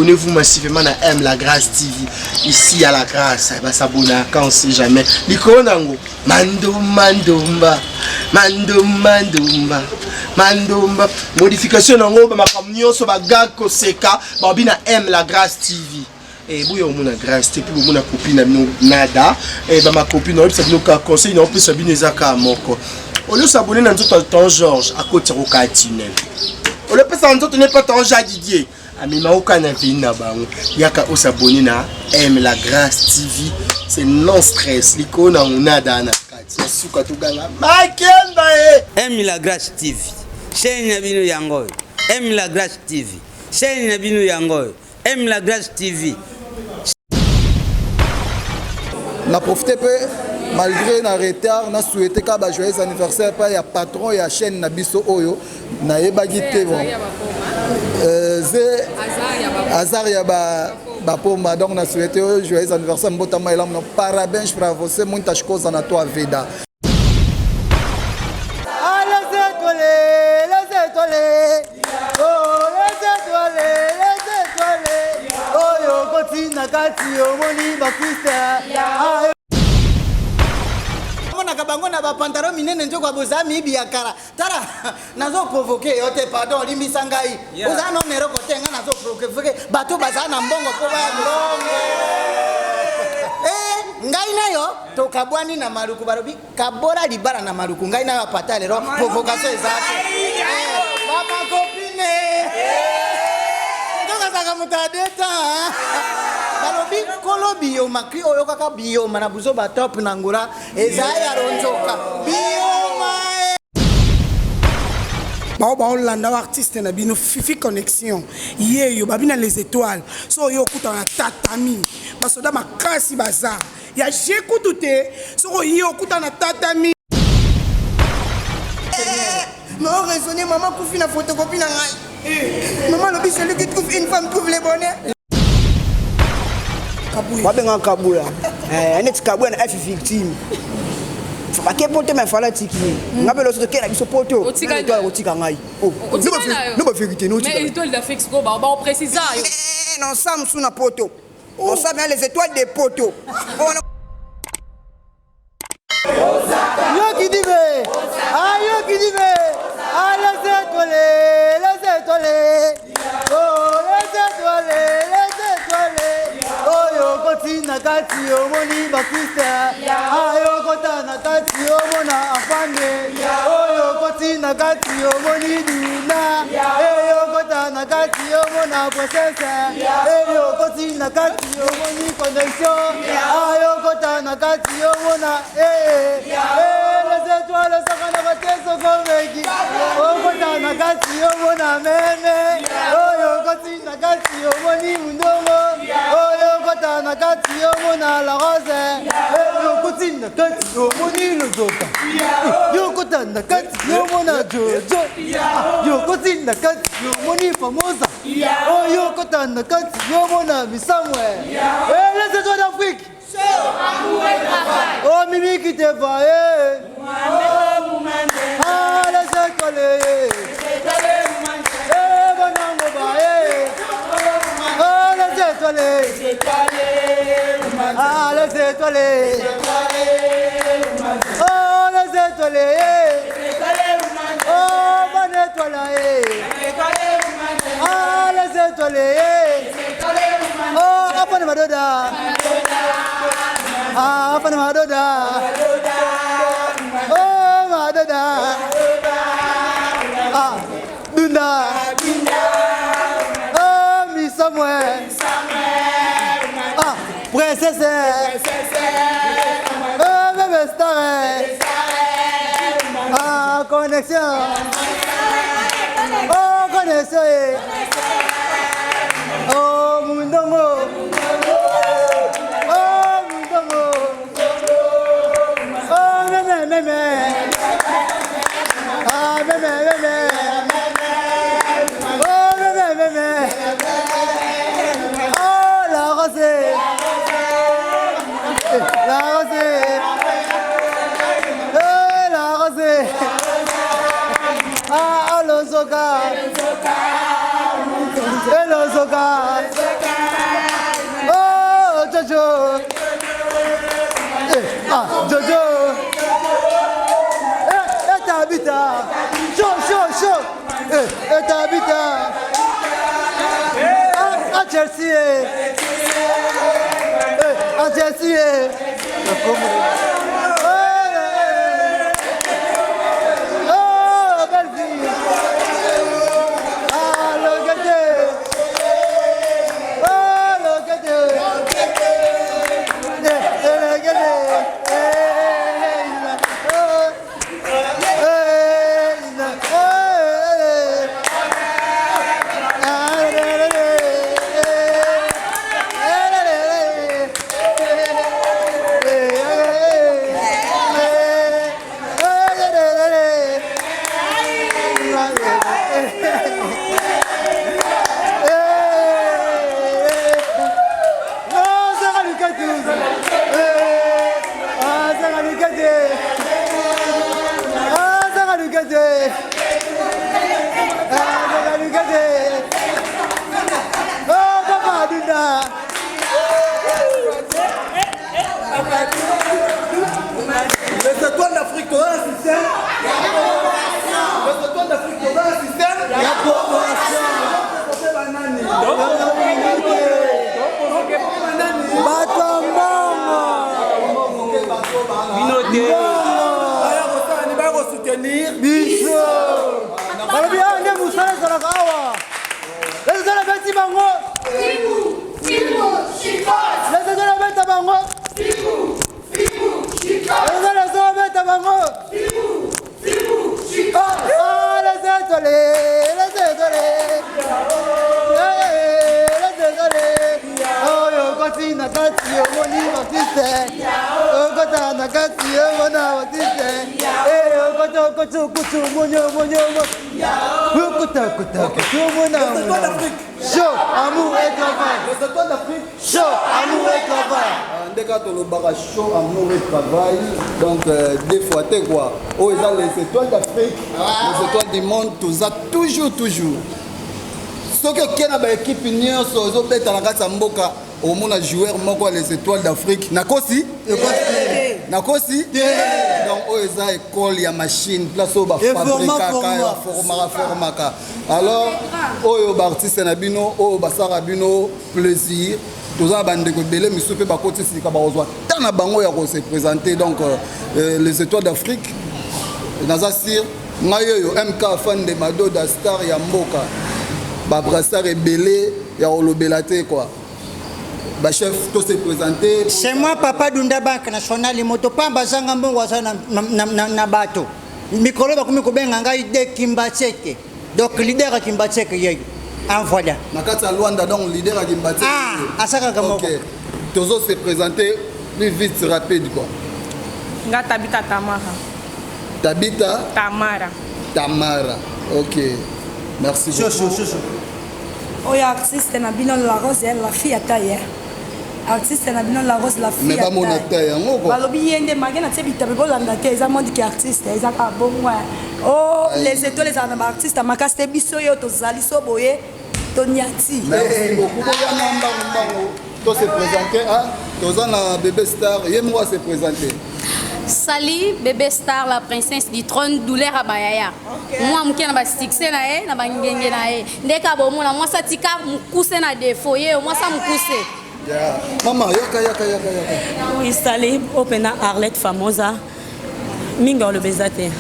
Abonnez-vous massivement na M La Grâce TV. Ici à La Grâce, ba s'abonner quand on sait jamais. Likolo nango mandomba ndomba mandomba ndomba mandomba modification nango ba makambo nyonso ba gag koseka babi na M La Grâce TV. Eh, boya omona grâce te mpe bomona copine na bino nada eh, bamacopine naoyebisa bino kaka conseil naopesa bino eza kaka moko olio s'abonne na nzoto ya ton georges akotisa kokaa tunnel olopesa na nzoto ne pa ton jean didier amema oka na veni na bango yaka osabonne na m la grâce tv c'est non stress likolo na nada na kati na suka toganga makemba e m la grâce tv chaîne na bino yango oyo m la grâce tv chaîne na bino yango oyo M la Grace TV. Na profiter pe malgré na retard na souhaiter ka ba joyeux anniversaire pa ya patron ya chaîne na biso oyo nayebaki te bon euh, ze hasard ya ba bapomba donc na souhaiter oyo joyeux anniversaire mbotama elamu na parabéns para você muitas coisas na tua vida. Oyo okoti na kati omoni bakriste omonaka bango na bapantalo minene nzoko boza miyibi ya kala. Tala, nazoprovoke yo te, pardon, olimbisa ngai. Oza no neroko te, ngai nazoprovoke bato baza na mbongo mpo baya mbongo. Eh, ngai nayo tokabwani na maluku, balobi kabola libala na maluku, ngai nayo apata lelo provocation eza te. Bamakopine tokazaka moto adeta balobi kolo biyoma kri oyo kaka biyoma na buzoba top na ngula eza ya ronzoka biyoma. Bao baolanda wa artiste na bino Fifi Connexion yeyo babi na les étoiles so oyo okutana na tatami basoda makasi baza ya je kutu te soki oye okutana na tatami. Non, raisonner, maman kufi na photocopie na ngai. Maman lobi celui qui trouve une femme trouve le bonheur. Babenga Kabuya. Eh, neti Kabuya na F victime. Bake poto me fala tiki ye. Nga mpe loso tokela biso poto. Otika kotika ngai. Oh, no ba vérité no tika. Mais étoile d'Afrique siko ba ba préciser yo. Eh, non ça musu na poto. On ça bien les étoiles de poto. Yo qui dit ah yo qui dit ah les étoiles, les étoiles, oh les étoiles, les étoiles, oh yo koti na kati omoni bakriste, ah yo kota na kati omona afande, oh yo koti na kati omoni dina, eh yo kota na kati omona princesse, eh yo koti na kati omoni connexion, ah yo kota na kati omona eh eh les étoiles sakanaka te sokomeki, okota na kati omona meme, oyo okoti na kati omoni mundongo, oyo okota na kati omona la rose, oyo okoti na kati omoni lozoka, yo okota na kati omona jojo, yo okoti na kati omoni famosa, oyo okota na kati omona misamwe. Les étoiles d'Afrique. Oh Mimi qui te va, eh. Ah les étoiles, eh. Eh bonango ba, eh. Oh les étoiles, ah les étoiles, oh les étoiles, eh. Oh bonne étoile, eh. Ah les étoiles, eh. Oh afane madoda, ah afane madoda, oh madoda, ah dunda, oh misamwe, ah princesse, oh bébé star, ah connexion, oh connexion, oh mundongo, oh mundongo, oh meme meme, ah meme meme, oh meme meme, oh la rose, la rose, eh la rose, ah alozoka, elozoka. Eh, eh, Tabita. Ah, ah, Chelsea. Eh, eh ah, Chelsea. Eh. Oh, belle vie. Ah, le gâté. Oh, le gâté. Eh, eh, le gâté. Eh, eh, oh. Les étoiles d'Afrique, toza na système. Les étoiles d'Afrique, toza na système. Ya promotion. Bato ya mbongo. Bino te. Baya kosala ni baya kosoutenir biso. Balobi awa nde mosala ezalaka awa. Les étoiles abeti bango. Les étoiles abeta bango. Les étoiles azobeta bango. Oh, oh, les étoiles, les étoiles. Eh, les étoiles. Oyo okoti na kati omoni batiste. Okota na kati omona batiste. Eh, okota okoti okutu omoni omoni omoni. Okota okota okoti omona omona. Chaud, amour et travail. Les étoiles d'Afrique. Chaud, amour et travail. Ah, nde kaka tolobaka chaud amour et travail donc euh, deux fois te quoi oyo eza les étoiles d'Afrique les étoiles du monde toza toujours toujours soki oke na baekipe nyonso ozobeta na kati ya mboka okomona joueur moko ya les étoiles d'Afrique nakosi nakosi donc oyo eza école ya machine place oyo bafabrikaka baformaka formaka alors oyo baartiste na bino oyo basalaka bino plaisir toza na bandeko ebele misusu mpe bakoti sika bakozwa ta na bango ya kose présenter donc euh, les étoiles d'Afrique naza sire ngai oyo mk afande madoda star ya mboka babrassard ebele ya kolobela te quoi bachef to se présenter c'est moi papa dunda banque nationale moto pamba azanga mbongo aza na, na, na, na, na bato mikolo bakomi kobenga ngai de kimbatseke donc leader ya kimbatseke yeyo en voilà na kati ya Luanda donc leader ya kimbatseke ah asakaka moko okay. tozo se présenter plus vite rapide quoi nga Tabita Tamara Tabita Tamara Tamara ok merci beaucoup oyo artiste na bino la rose la fille ya taille artiste na bino la rose la fille mais bamona taille yango quoi balobi ye nde make na tie bitabe bolanda te eza monde ki artiste eza kaka bongo oh les étoiles ezala na baartiste ya makasi te biso yo tozali so boye toniati merci beaucoup boya na mbangu mbangu to se présenter ah toza na bébé star ye moko a se présenter Sali bébé star la princesse du trône douleur à bayaya mwa moke na basuccès na ye na bangenge na ye nde kaka bomona mwasi atika mokuse na défaut ye mwasi mokuse Yeah. Mama, yaka yaka yaka yaka. Oui, salut, opena Arlette Famosa. Mingi oloba eza te.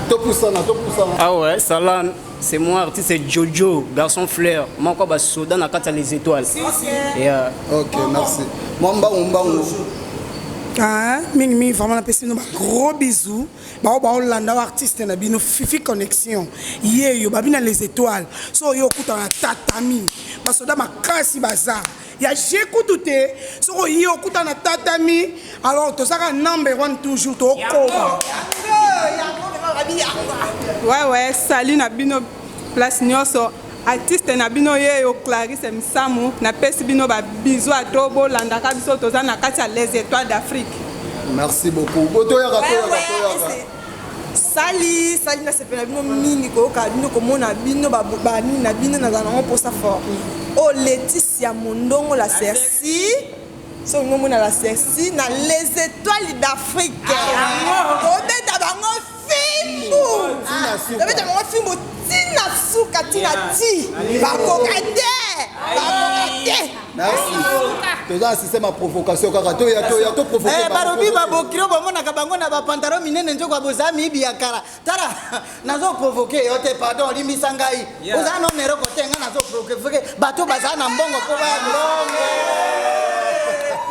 Topusana, topusana. Ah ouais, Salan, c'est moi artiste Jojo, garçon fleur, moko ba soda na kati ya les étoiles. Si, si. Yeah. Ok, merci. Moi mbangu mbangu. Ah, mingi mingi vraiment napesi bino ba gros bisous bao baolanda o artiste na bino fifi connexion yeyo babi na les étoiles so oyo okutana na tatami basoda makasi baza ya je kutu te soki oye okutana na tatami alors tozaka number one toujours tokoba ouais ouais salut na bino place nyonso artiste na bino yeyo Clarisse Misamu napesi bino ba bisous ato bolandaka biso toza na kati ya les étoiles d'Afrique. Merci beaucoup. Botoyaka toyaka toyaka. Sali sali nasepela bino mingi koyoka bino komona bino banini na bino nazala nango mposa fort oyo Laetitia Mondongo la Cerci so olingi omona la Cerci na les étoiles d'Afrique kobeta bango fimbu. Tobeta bango fimbu tina suka tina ti. Bakoka te. Bakoka te. Merci. Toza na système ya provocation kaka toya toya to provoquer. Eh, balobi babokilo bamonaka bango na bapantalo minene nzoka boza miyibi ya kala tala nazo provoke yo te pardon olimbisa ngai oza no neroko te ngai nazo provoke bato baza na mbongo mpo baya mbongo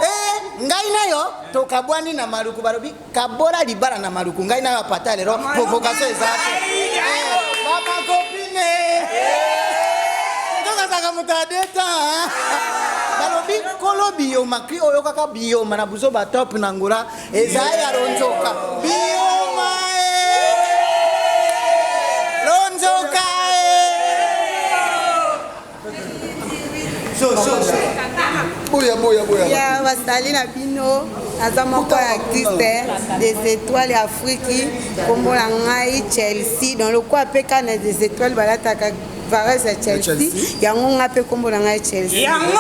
eh, ngai nayo tokabwani na maluku balobi kabola libala na maluku ngai nayo apata lelo provocation eza te eh, bamakopine tokazaka moto ya deta balobi kolo biyoma kri oyokaka biyoma na buzoba top na ngola eza ya lonzoka biyoma eh. lonzoka eh. boya boya boya ya basali na bino naza moko ya artiste des étoiles ya afriki nkombo na ngai chelsea donc lokola mpe kaka na des étoiles balataka vareuse ya chelsea yango ngai mpe nkombo na ngai chelsea Yango!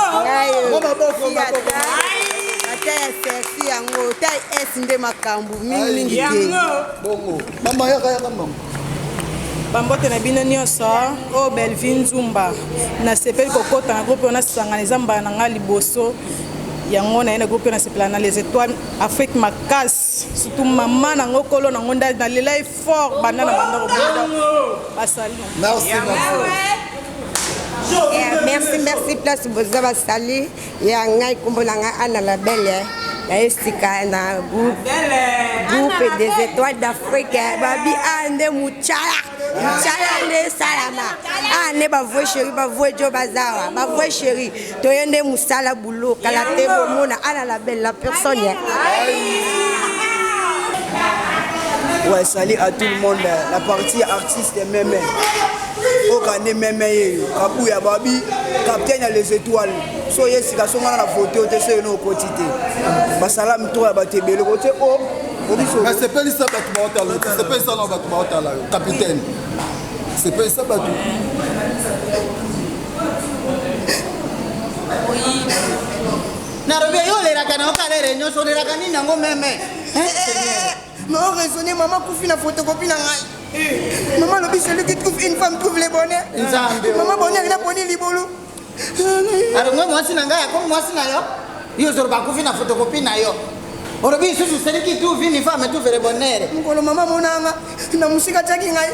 Ata ya chelsea yango tai s nde makambo mingimingi te bongo mama yaka yaka mama bambote na bino nyonso oyo bellevie nzumba nasepeli kokɔta na groupe oyo nasangana eza mbala na ngai liboso yango naye na groupe oyo nasepela na les étoiles afrique makasi surtout mama nango kolo nango nda nalela ye fort banda na banda kobota basali merci Yeah, merci merci place boza basali ya ngai nkombo na ngai ana la belle naye sika na groupe groupe des étoiles d'afrique babi a nde mucala mucala nde esalama a nde bavoi chéri bavoi jo bazawa bavoi chéri toye nde mosala boulot kala te bomona ana la belle la personne ya Ouais, salut à tout le monde. La partie artiste même. Okande meme ye kabuya babi capitaine ya les étoiles so ye sika so ngana na photo te so yeno okoti te basala mitoko ya bato ebele kote o sepelisa bato baotala sepelisa na bato baotala yo capitaine sepelisa bato nalobi yo olelaka na okalere nyonso olelaka nini yango meme Mais on raisonne, maman kufi na photocopie na ngai. Maman alobi celui qui trouve une femme trouve le bonheur. Nzambe. Maman bonheur ina poni libolo. alongwe mwasi na ngai akomi mwasi na yo yo ozoloba akufi na photocopie na yo olobi lisusu celui qui trouve une femme trouve le bonheur Mokolo mama monanga na mosika tiaki ngai.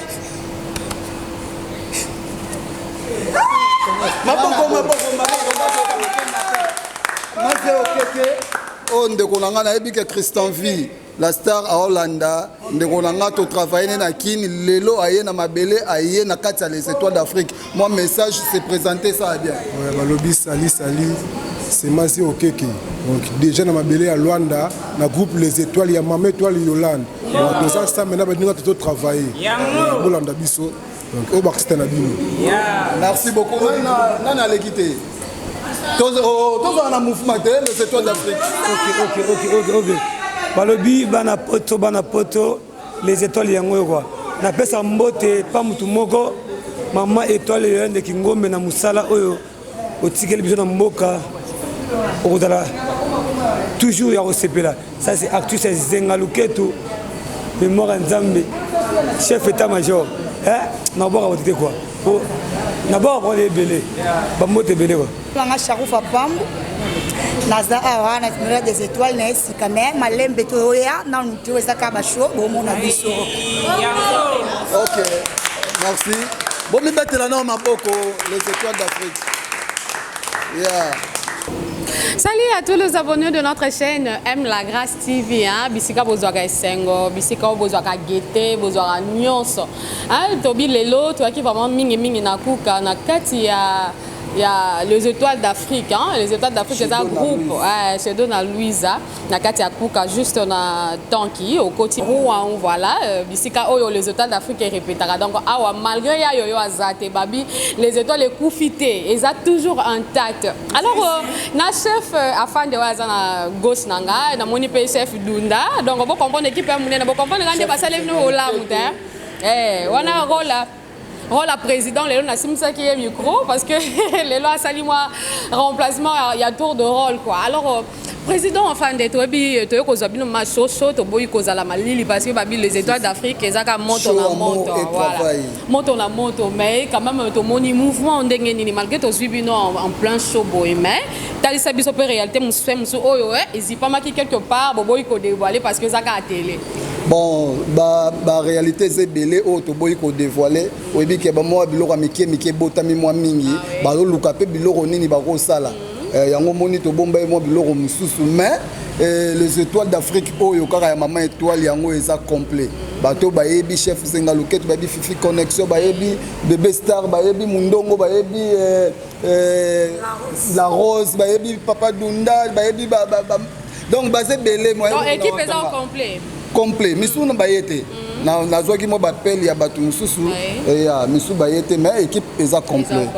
Maboko maboko maboko maze okeke oyo ndeko na ngai nayebi ke christian vie la star aolanda ndeko na ngai totravaille ne na kini lelo aye na mabele aye na kati ya les étoiles d'afrique moi message se présenter ça bien Ouais, balobi sali sali c'est Mazi Okeke donc déjà na mabele ya Luanda na groupe les étoiles ya mama étoile Yolande donc toza ensemble na baninga tozo travailler bolanda biso donc oyo baartiste na bino merci beaucoup nani aleki te tozala na mouvement te les étoiles d'afrique ok ok ok ok ok balobi bana poto bana poto les étoiles yango oyo kua napesa mbote pa motu moko mama étoile yoyande kingombe na mosala oyo otikeli biso na mboka okozala toujours ya kosepela ça c'est actrice ya zenga luketu mémoire ya nzambe chef état major nabwaka bato te kua po nabwaka bango ebele bambote ebele kua nanga sharufa pambu naza awa na numéro des étoiles na esika me malembe toya nanu te eza kaka bashow bomona biso ok merci bomibetela nao maboko les étoiles d'afrique yeah. Salut à tous les abonnés de notre chaîne M La Grâce TV hein bisika bozwaka esengo bisika oyo bozwaka gaieté bozwaka nyonso hein tobi lelo toyaki vraiment mingi mingi na kuka na kati ya ya les étoiles d'Afrique hein les étoiles d'Afrique eza groupe ouais, chez Dona Louisa na kati ya kuka juste na tanki okoti Rouen voilà euh, bisika oyo les étoiles d'Afrique erepetaka donc awa malgré ya yoyo aza te babi les étoiles ekufi te eza toujours intact alors euh, na chef euh, afande oyo aza na gauche na ngai namoni mpe chef dunda donc bocomprendre équipe ya monene bocomprendre ngai nde basali bino bolamu te eh, wana role role ya président lelo nasimbisaki ye micro parce que lelo asali mwa remplacement ya tour de rôle quoi alors euh, Président Afande, toyebi toye kozwa bino masoso toboyi kozala malili parce que babi les étoiles d'Afrique ezaka moto na moto voilà. Moto na moto mais quand même tomoni mouvement ndenge nini malgré tozwi bino en plein show boye mais talisa biso pe réalité mosusu mosusu oyo eh, ezipamaki quelque part boboyi ko dévoiler parce que ezaka à télé. Bon, ba ba réalité eza ebele oyo toboyi ko dévoiler oyebi ke bamwa biloko ya mike mike ebotami mwa mingi ah bazoluka mpe biloko nini bakosala eh, yango omoni tobomba ye mwa biloko mosusu mais eh, les étoiles d'afrique oyo kaka ya mama étoile yango eza complet bato bayebi chef zenga luketu bayebi fifi connexion bayebi bebe star bayebi mundongo bayebi eh, eh, la rose bayebi papa dunda bayebi ba, ba, ba, donc baza ebele équipe eza complet complet misusu na baye te mm. nazwaki mwa bapele ya bato mosusu eh, ya misusu baye te mais équipe eza complet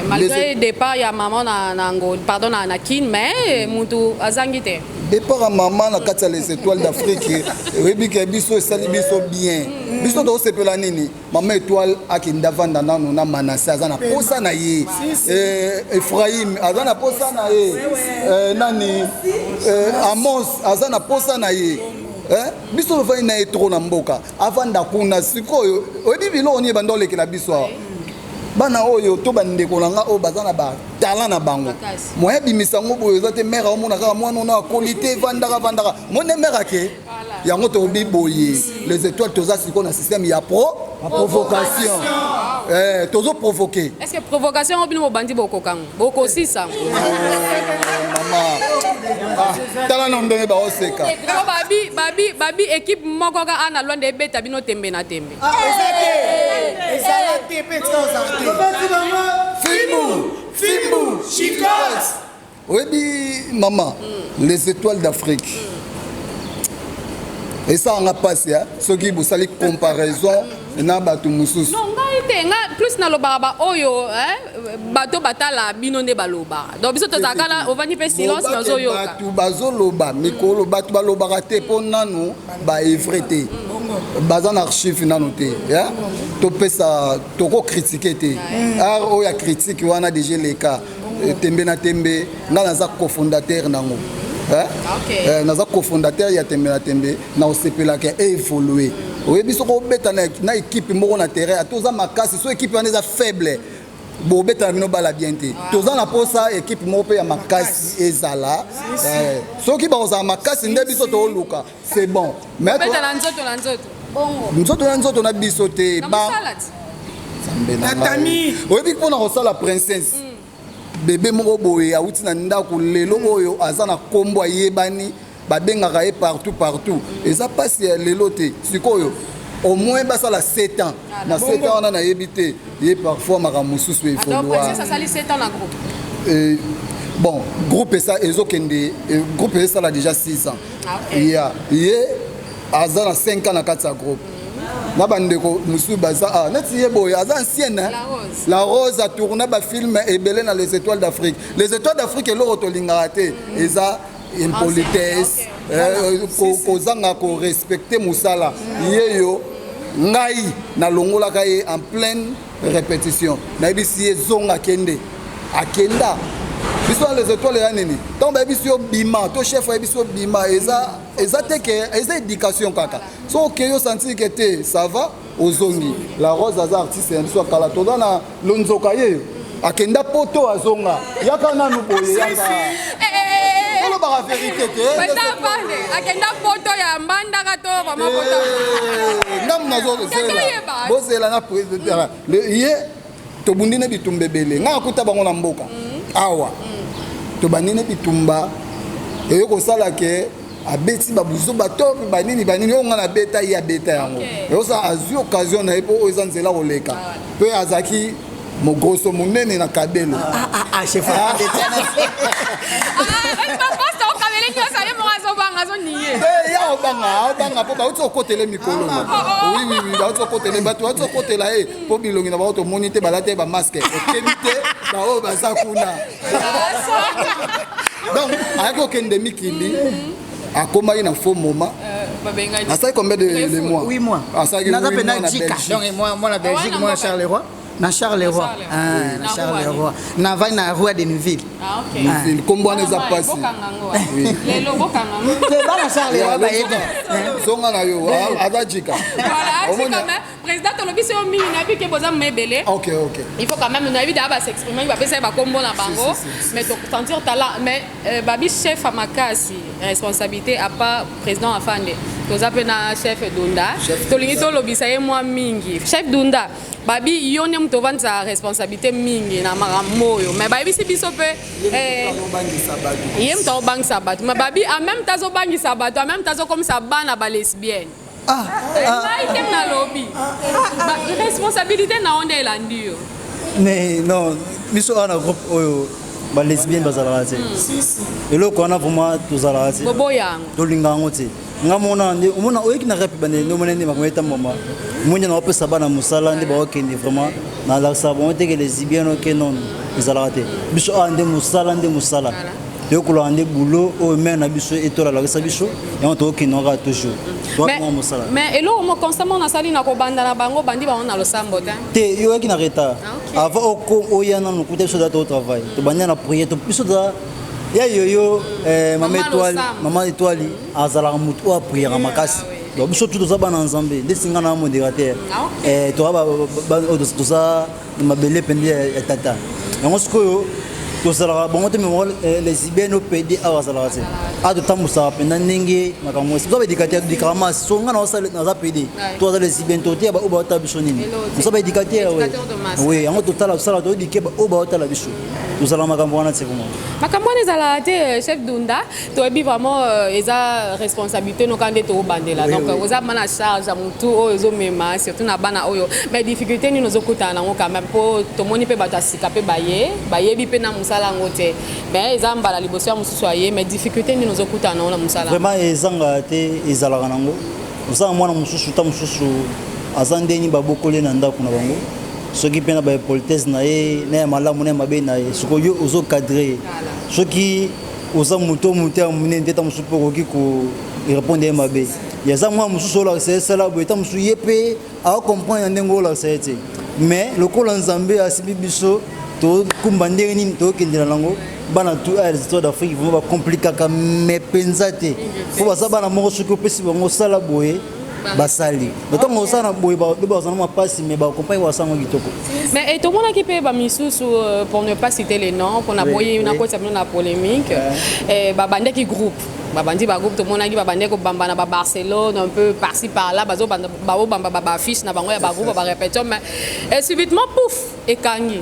malgré départ ya maman na, na pardon na, na kin mais mutu azangi te départ ya mama na kati ya les étoiles d'afrique oyebi ke biso esali biso bien mm. biso tokosepela nini mama étoile akenda vanda nano na manase aza na posa na ye eh, ephraim aza na posa na ye eh, nani eh, amos aza na posa na ye biso tofandi na ye tro na mboka avanda kuna sikoyo oyebi biloko nini ebanda olekela biso awa bana oyo to bandeko na nga oyo baza na batalent na bango moyen bimisa yango boye eza te mare aomona kaka mwana ono akoli te vandaka vandaka mone mare ake yango tobi boye les étoiles toza sikoyo na système ya pro provocation eh, tozo provoquer est ce que provocation yango bino bobandi bokokango bokosisa mama ah, tala na ndenge baoseka babi babi babi équipe moko kaka ana lwanda ebeta bino tembe na tembe ah, eza te ezala te mpe tika ozala te fimbu fimbu chicos oyebi mama mm. les étoiles d'afrique mm. esalanga mpasi soki bosali comparaison na bato mosusu non ngai te nga plus nalobaka baoyo bato batala bino nde balobaka donc biso tozalaka na ovandi mpe silence nazoyoka bato bazoloba mikolo bato balobaka te mpo nanu baevre te baza na archive nanu te topesa tokokritike te art oyo ya critique wana deja eleka Eh, tembe na tembe nga naza cofondateur nango eh? Eh, naza cofondateur ya tembe na tembe na osepelaka evolue oyebi soki obeta na ekipe moko na terrain ata oza makasi so ekipe wana eza faible bobeta na bino bala bien te ah. toza na mposa ekipe moko mpe ya makasi ezala soki bakozala makasi nde biso tooluka c'est bon mais na nzoto na nzoto nzoto na nzoto na biso te oyebi mpona kosala princesse mm. bebe moko boye awuti na ndako lelo mm. oyo aza na nkombo ayebani babengaka ye partout partout eza mpasi ya lelo te sikoyo au moins basala 7 ans ah, na 7 ans wana nayebi te ye parfois makambo mosusu evoluer bon groupe esa ezokende eh, groupe esala déjà 6 ans ah, okay. ya ye aza na 5 ans na kati ya groupe na bandeko mosusu baza ah, neti ye boye aza ancienne la rose, la rose atourna bafilme ebele na les étoiles d'afrique les étoiles d'afrique eloko tolingaka te mhm. eza impolitesse eh, kozanga korespecte mosala ye yo ngai nalongolaka ye en pleine répétition nayebisi ye zonga kende akenda biso na les étoiles ya nini ntango bayebisi yo bima to chef ayebisi yo bima eza eza te ke eza éducation kaka so okei osentir ke te ça va ozongi la rose aza artiste na biso ya kala toza na lonzoka ye akenda poto azonga yaka nanu boye yaka olobaka verité te akenda poto ya mbandaka to mama poto eh, ngamu nazozela bozela na président ye tobundi ne bitumba ebele ngai nakuta bango na mboka mm. awa mm. tobandi ne bitumba eye kosala ke abeti babuzoba to banini banini oyo ngai nabeta ye abeta yango eyosala azwi occasion na ye mpo oyo eza nzela koleka mpe azalaki mogroso monene na kabelo ah, ah, ah, eh, ya obanga obanga mpo bauti kokotele mikolo oh, oh. oui oui bauti kokotele bato bauti kokotela ye mpo bilongi na bango tomoni te balati ye bamaske okebi te baoyo baza kuna donc ayaki kokende mikili akomaki na faux moment euh, asali combien de, de mois 8 mois asalaki 8 mois na Belgique donc moi na Belgique moi na Charleroi. Na Charleroi. Ah, na Charleroi. Na vai na roi de Nuville. Ah, ok. Nuville. Kombo wana eza pasi. Bokanga ngo. Lelo bokanga ngo. Te bana Charleroi bayebi. Zonga na yo, aza jika. Voilà, atika mais président tolobi so mingi nayebi ke boza mebele. OK, OK. Il faut quand même nayebi da ba s'exprimer ba pesa ba kombo na bango mais to sentir talent mais euh, babi chef ya makasi responsabilité à part président afande toza mpe na chef Dunda tolingi tolobisa ye mwa mingi chef Dunda babi yo nde moto ovandisa responsabilité mingi na makambo oyo mais bayebisi biso mpe eh, ye moto akobangisa bato mais babi en même temps azobangisa bato en même temps azokomisa bana balesbienne ah, ah. ngai te nalobi responsabilité na yo nde elandi yo mais non biso awa na groupe oyo balesbienne bazalaka te hmm. eloko wana vraiment tozalaka te tolinga yango te nga mona nde omona oyeki na rep bande nde omona nde makambo etambama moni na opesa bana mosala nde baokende vraiment nalakisaka bango teke lesbienne oke nono ezalaka te biso awa nde mosala nde mosala toyekolaka nde boulot oyo mare na biso etola alakisa biso yango tokokende kaka toujours toakonga mosala mais eloko mo constamment nasali na kobanda na bango bandi bango na losambo te te yo oyaki na retard ah, avant oya nanu kuta biso da totravaille tobandi na priere biso toza ya yoyo eh, mama étoile mama étoile azalaka motu oyo apriaka makasi ah donc biso tu toza bana nzambe ndeti nga na modérateur ah, eh, toza mabele pende ya tata yango sikoyo tozalaka bango te memo eh, lesbienne o pd awa azalaka te awa totambusaka mpenza ndenge makambo nyonso toza baéducateur todikaka masi so nga naza pd to aza lesbienne toteya baoyo baotala biso nini toza baéducateur oui yango totala tosala toyodike baoyo baotala biso tozala makambo wana te vraiment makambo wana ezalaka te euh, chef dunda toyebi vraiment euh, eza responsabilité noka nde toobandela donc oui. oza bana charge ya motu oyo ozomema surtout na bana oyo mais difficulté nini ozokutana nango quand même mpo tomoni mpe bato ya sika mpe baye bayebi mpe na mosala yango te mais eza mbala liboso ya mosusu aye mais difficulté nini ozokutana nango na mosala vraiment ezangaka te ezalaka nango oza na mwana mosusu ta mosusu aza ndeni babokoli na ndako na bango soki mpe na baimpolitesse na ye na ya malamu na ya mabe na ye sikoyo yo ozo cadre ye soki oza moto moto ya monene te ta mosusu mpe okoki korepondre ye mabe yaza mwana mosusu olakisa ye sala boye ta mosusu ye mpe aocomprendre na ndenge olakisa ye te mais lokola nzambe asimbi biso tokumba ndenge nini tokendela nango bana tu aya les histoires d'afrique vraiment bakomplikaka mais mpenza te mpo baza bana moko soki opesi bango sala boye basali ntango osala na boye babe bazala mwa mpasi mais bakompagne basala yango kitoko mais eh, tomonaki mpe bamisusu euh, pour ne pas citer les noms mpona boyi nakotisa bino na polémique eh, babandaki groupe babandi bagroupe tomonaki babandaki kobamba na babarcelone un peu par-ci par là bazobamba baaffiche na bango ya bagroupe barépétition mais et subitement pouf ekangi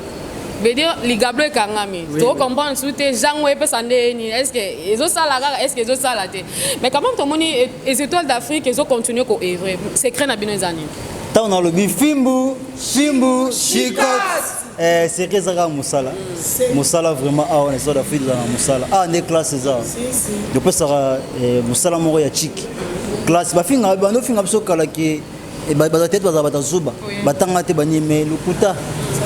veut dire ligablo ekangami to comprendre su te jango epesa nde nini est ce que ezosala kaka est ce que ezosala te mais quand même tomoni les étoiles d'Afrique ezo continuer ko œuvrer secret na bino eza nini ntango nalobi fimbu fimbu chikot Eh, secret eza kaka mosala mosala vraiment awa na south afrique ezalaka mosala awa nde classe eza topesaka eh, mosala moko ya chiki classe bafingaka bando finga biso kala ke eh, baza tete bazala bata zoba batanga te banie me lokuta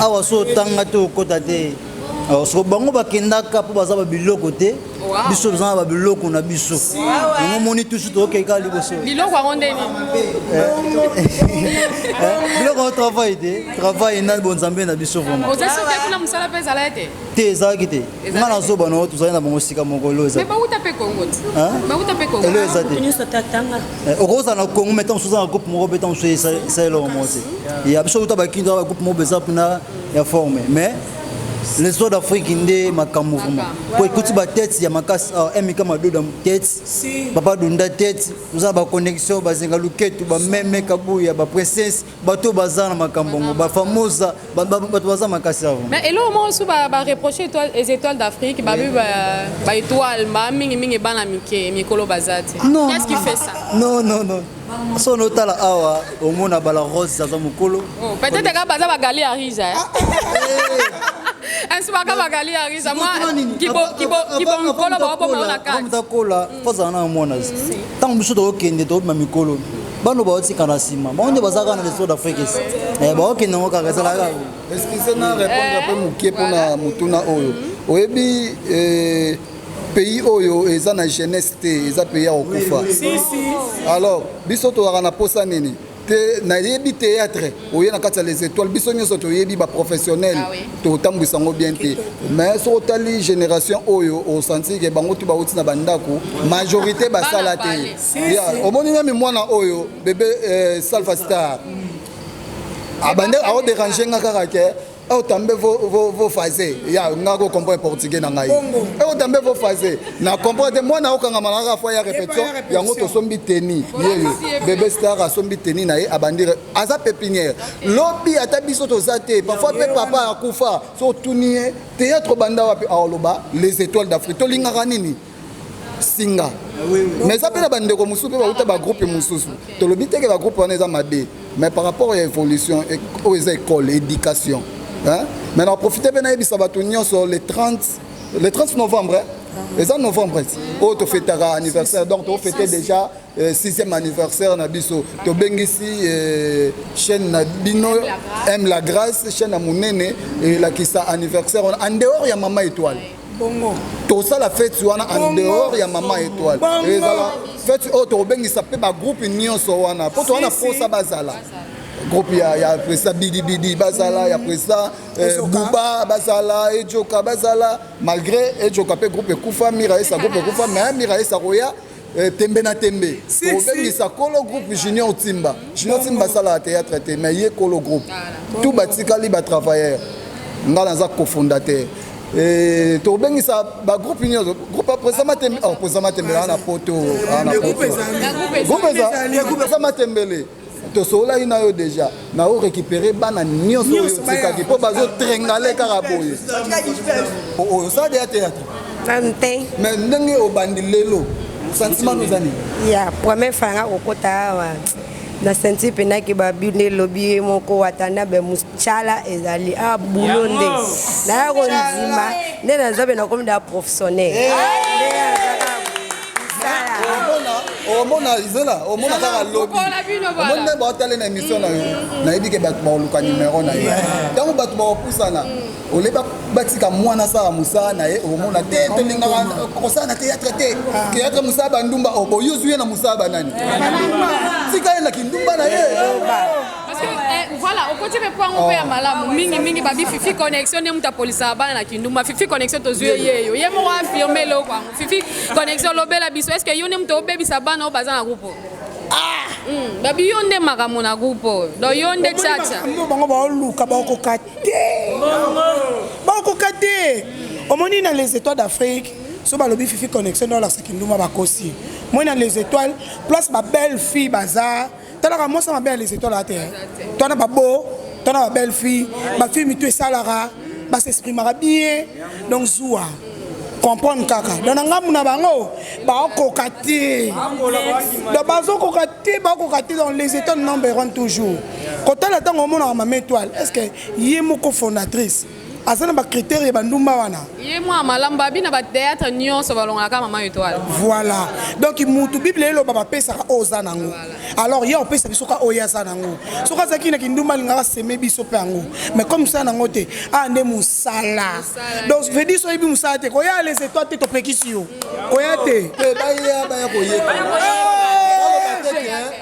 awa so otanga te okota te soko bango bakendaka mpo baza babiloko te biso toza na babiloko na biso yango omoni tusu tokokei kaka liboso biloko yango nde nini eh, eh, biloko yango travail te travail na bonzambe na biso vraiment oza soki kuna mosala mpe ezala te te ezalaki te nga nazoba na tozali na bango esika moko elo eza bauta mpe kongo ti bauta mpe kongo elo eza te eh, okozala na kongo mai ntango mosusu oza na groupe moko mpe ntango mosusu esala eloko moko te ya biso uta bakindu ba groupe moko eza mpena ya forme mais les soirs d'Afrique nde makambo vraiment po ekuti ba tête ya makasi awa ah, MK Madoda tête papa Dunda tête toza ba connexion bazenga luketu ba meme kabuya ba princesse bato baza na makambo yango ba famosa bato baza makasi awa mais eloko moko su ba reproche les étoiles d'Afrique babi ba étoile ba mingi mingi bana mike mikolo baza te qu'est-ce qui fait ça non non non so notala awa omona bala rose aza mokolo oh, peut-être kaka baza bagali ya risa eh. ah, eh. baka bagali ya risa mwa kibomokolo baoboma na kati akola fo azala na mwana ntango biso tokokende tokobima mikolo bano baotika na nsima bango nde baza kaka na lesor d'afrique esi eh, baokende yango kaka ezalaka excuse na répondre mpe moke mpona motuna oyo oyebi pays oyo eza na jeunesse te eza pays ya kokufa alors biso tozalaka na posa nini Te nayebi théâtre oye na kati ya les étoiles biso nyonso toyebi baprofessionnel totambwisa yango bien te mais soki otali génération oyo osentir ke bango tu bauti na bandako majorité basala te Ya, omoni meme mwana oyo bebe euh, salva star abande aoderange nga kaka ke Eu também vou, vou, vou fazer. Ya, nga ko comprendre portugais na ngai. Eu também vou fazer. Na comprendre te mwana okangama na kaka fois ya répétition, yango tosombi teni. Yeyo, bébé star asombi teni na ye abandi aza pépinière. Lobi ata biso toza te. Parfois pe papa akufa, so otuni ye théâtre banda wapi aoloba les étoiles d'Afrique. Tolingaka nini? singa mais eza mpe na bandeko mosusu mpe bauta bagroupe mosusu tolobi teke bagroupe wana eza mabe mais par rapport ya évolution oyo eza école éducation mais na profite mpe nayebisa bato nyonso le 30 le 30 novembre hein? eza novembre oyo tofetaka anniversaire donc tofete déjà euh, sixième anniversaire na biso tobengisi euh, chaîne na bino aime la grâce chaîne ya monene elakisa anniversaire wana en dehors ya mama étoile bongo tosala feti wana en dehors ya mama étoile ezala feti oyo tokobengisa mpe bagroupe nyonso wana mpo toza na posa bazala groupe ya, ya président bidibidi bazala ya président eh, buba bazala ejoka bazala malgré ejoka mpe groupe ekufa mira esa groupe ekufa mais mira esa koya eh, tembe na tembe kobengisa kolo groupe junior timba junior timba asalaka théâtre te mais ye kolo groupe tout batikali batravailleur ngai naza cofondateur eh, tobengisa bagroupe nyonso groupe président matembe oh, président matembele aa na poto aa na poto groupe eza matembele tosololaki na yo deja na o récupérer bana nyonso oyo otikaki mpo bazotrengale kaka boye osala deya théâtre nanu te mais ndenge obandi lelo sentiment no eza nini ya première fois yanga kokota awa na senti mpenaki babi nde elobi ye moko watanabe mosala ezali a ah, bulo nde naya kondima nde naza mpe nakomi da professionnel eh. omona zela omona kaka lobi omoni nde baotale na émission na yo nayebi ke bato bakoluka nimero na ye ntango bato bakopusana ole batika mwana asala mosala na ye omona te tolingaka kosala na théâtre te théâtre mosala bandumba oboyi ozwi ye na mosala banani tika ye na kindumba na ye Parce que, eh, voilà okoti mpe mpo yango mpe ya malamu mingi mingi babi fifi connexion nde moto apolisaka bana na kindumba fifi connexion tozwi ye yeyo ye moko afirme eloko yango fifi connexion lobela biso est ce que yo nde moto obebisa bana oyo baza na groupe oyo ah! hmm, babi yo nde makambo na groupe oyo donc yo nde chacha bango baoluka bakoka te bakoka te omoni na les étoiles d'afrique so balobi fifi connexion nde olakisa kindumba bakosi moi na les étoiles place babelle fille baza talaka mwasi mabe ya les étoiles ate to na babo to na babelle fille bafille mitu esalaka basexprimaka bien donc zuwa comprendre kaka donc na ngambu na bango baokoka te donc bazokoka te bakoka te donc les étoiles number one toujours kotala ntango omonaka mama étoile est ce que ye moko fondatrice aza na bacritère ya bandumba wana ye mwa malamu babi na batheatre nyonso balongolaka mama étoile voilà donc mutu bible eloba bapesaka oyo oza nango alors ye opesa biso ka oyo aza nango soki azalaki na kindumba alingaka seme biso mpe yango mais comme mosala nango te a nde mosala donc veut dire soki oyebi mosala te koya les étoiles te topekisi yo koya te baya baya koyekola